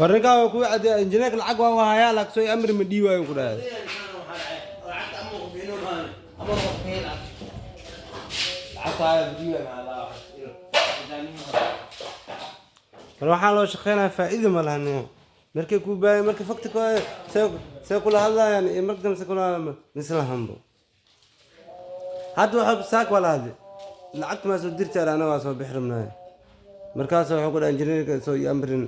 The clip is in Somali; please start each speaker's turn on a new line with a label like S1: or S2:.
S1: War ninkaa waa kuwa caddeeya, injineerka lacag waa hayaa, laakiin soo amri ma dhiibayo ku dhahay.
S2: Lacagta ama uu bixino maahan, ama uu bixin lacag. Lacagta haya dhiibay ma laa.
S1: War waxaa loo shaqeynaya faa'iido ma laha niyo. Markay kuu baayeen, marka fakti ku see kula hadlayaan iyo marka dambe see kula hadlayaan misla hanbo. Hadda waxa saak waa la hadlay, lacagta maa soo dirtaa, anaga waa soo bixi rabnaaye. Markaas wuxuu ku dhahay injineerka soo ii amrin.